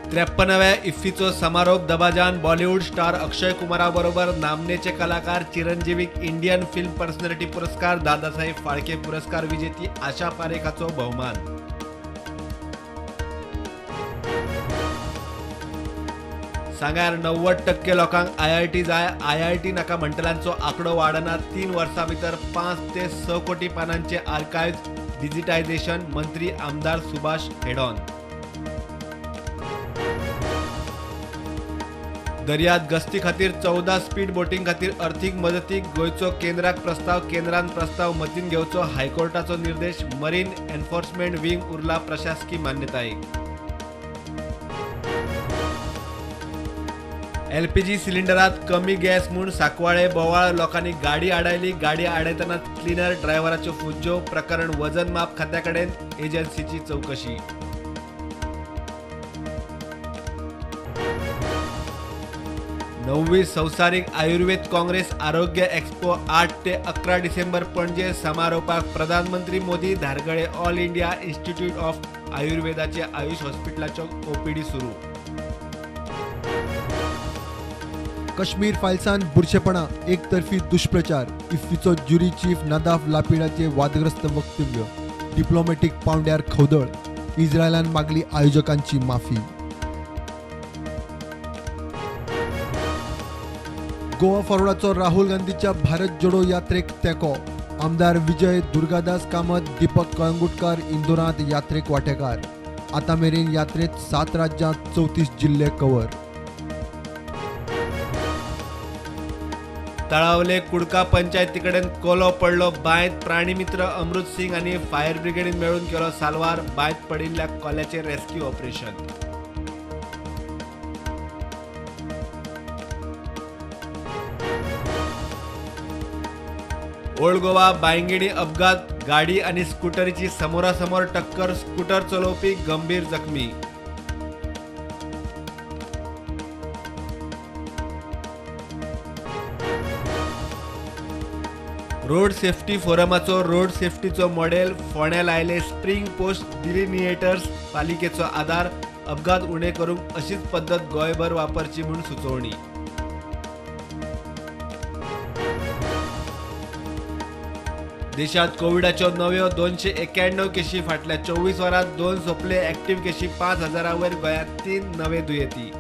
53व्या इफ्फीचो समारोप दबाजान बॉलिवूड स्टार अक्षय कुमारा बरोबर नामनेचे कलाकार चिरंजीवीक इंडियन फिल्म पर्सनॅलिटी पुरस्कार, दादासाहेब फाळके पुरस्कार विजेती आशा पारेखाचो भोवमान। सांग्यार 90% लोकांक आयआयटी जाय, आयआयटी नाका म्हणटल्यांचो आंकडो वाडना। 3 वर्सां भितर 5 ते 6 कोटी पानांचे आर्काइव्ह डिजिटायझेशन, मंत्री आमदार सुभाष हेडॉन। दर्यात गस्ती खातीर 14 स्पीड बोटीं खातीर अर्थीक मदतीक गोंयचो केंद्राक प्रस्ताव, केंद्रान प्रस्ताव मतीन घेवचो हायकोर्टाचो निर्देश। मरीन एन्फोर्समेंट विंग उरला प्रशासकी मान्यतायेक। एलपीजी सिलिंडरात कमी गॅस म्हूण सांकवाळे बोवाळ, लोकांनी गाडी आडायली। गाडी आडायतना क्लिनर ड्रायव्हराच्यो फुज्ज्यो, प्रकरण वजन माप खात्या कडेन, एजन्सीची चवकशी। 9वी संवसारीक आयुर्वेद काँग्रेस आरोग्य एक्स्पो 8 ते 11 डिसेंबर पणजे, समारोपाक प्रधानमंत्री Modi. Dhargal all India institute of आयुर्वेदाचे आयुष हॉस्पिटलाचो ओपीडी सुरू। काश्मीर फायल्सान बुरशेपणा, एकतर्फी दुष्प्रचार, इफ्फीचो ज्युरी चीफ नदाफ लापिडाचे वादग्रस्त वक्तव्य, डिप्लोमॅटिक पावंड्यार खवदळ, इस्रायलान मागली आयोजकांची माफी। गोवा फॉरवर्डाचो राहुल गांधीच्या भारत जोडो यात्रेक तेंको, आमदार विजय दुर्गादास कामत, दीपक कळंगुटकर इंदोरांत यात्रेक वांटेकार। आतां मेरेन यात्रेत 7 राज्यांत 34 जिल्ले कव्हर। तळावले कुडका पंचायतीकडेन कोलो पडलो बांयत, प्राणीमित्र अमृत सिंग आनी फायर ब्रिगेडीन मेळून केलो साल्वार, बांयत पडिल्ल्या कोल्याचें rescue operation. Old Goa Bainguinim अपघात, गाडी आनी स्कुटरीची समोरासमोर टक्कर, स्कुटर चलोवपी गंभीर जखमी। रोड सेफ्टी फोरमाचो रोड सेफ्टीचो मॉडेल, फोंड्या लायले स्प्रिंग पोस्ट डिलिनिएटर्स, पालिकेचो आदार, अपघात उणे करूंक अशीच पद्दत गोंयभर वापरची म्हूण सुचोवणी। देशात कोविडाच्यो नव्यो 291 केशी, फाटल्या 24 वरांत 2 सोंपले, ऍक्टिव्ह केशी 5000 वयर, गोंयांत 3 नवे दुयेंती।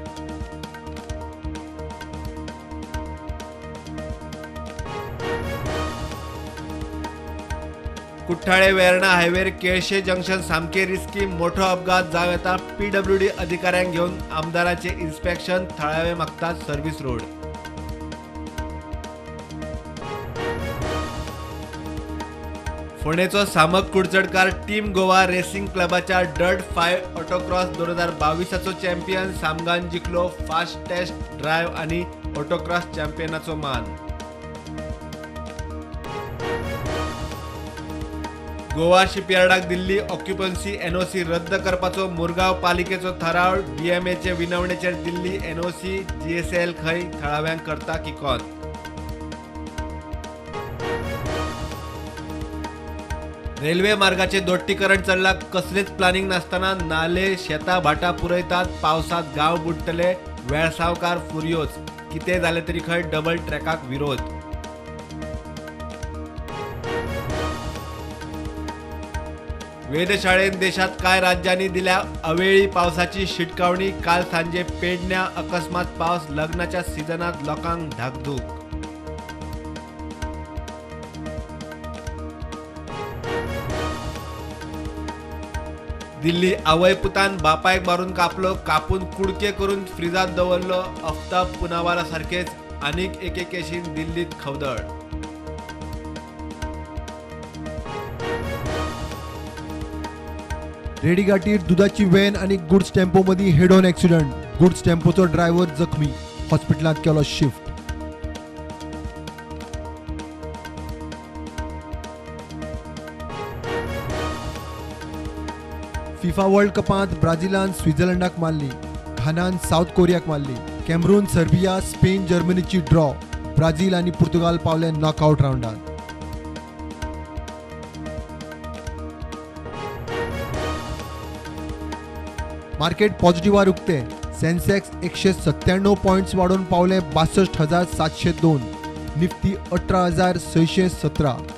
कुठ्ठाळे वेर्णा हायवेर केळशे जंक्शन सामके रिस्की, मोठो अपघात जावं येता, पीडब्ल्यूडी अधिकाऱ्यांक घेवन आमदाराचे इन्स्पेक्शन, थळावे मागतात सर्व्हिस रोड। फोंडेचो सामक कुडचडकार टीम गोवा रेसिंग क्लबाच्या डर्ट 5 ऑटोक्रॉस 2022 चॅम्पियन सामगान जिखलो फास्टेस्ट ड्रायव्ह आनी ऑटोक्रॉस चॅम्पियनाचो मान। गोवा शिपयार्डाक दिल्ली ऑक्युपन्सी एनओसी रद्द करपाचो मुरगांव पालिकेचो थाराव, डीएमएचे विनवणेचेर दिल्ली एनओसी, जीएसएल खंय थळाव्यांक करता किकोत। रेल्वे मार्गाचे दोट्टीकरण चल्ला, कसलेच प्लानिंग नासतना नाले शेतां भाटां पुरयतात, पावसांत गांव बुडटले, वेळसांवकार फुरयोच, कितें जालें तरी खंय डबल ट्रॅकाक विरोध। वेधशाळेन देशात कांय राज्यांनी दिल्या अवेळी पावसाची शिटकावणी, काल सांजे पेडण्या अकस्मात पावस, लग्नाच्या सिजनात लोकांक धाकधूक। दिल्ली आवय पुतान बापायक मारून कापलो, कापून कुडके करून फ्रिजात दवरलो, अफ्ताब पुनावाला सारकेच आनीक एके केशीन दिल्लीत खवदळ। रेडीघाटीर दुधाची व्हॅन आनी गुड्स टेम्पो मदीं हेड ऑन एक्सिडंट, गुड्स टेम्पोचो ड्रायव्हर जखमी, हॉस्पिटलांत केलो शिफ्ट। फिफा वर्ल्ड कपांत ब्राझिलान स्वित्झर्लंडाक मारली, घानान सावथ कोरियाक मारली, कॅमरून सर्बिया स्पेन जर्मनीची ड्रॉ, ब्राझील आनी पुर्तुगाल पावले नॉकआउट रावंडांत। मार्केट पॉझिटिव्हार उक्ते. सेन्सेक्स 197 पॉयंट्स वाडोवन पावले 62,702, निफ्टी 18,617.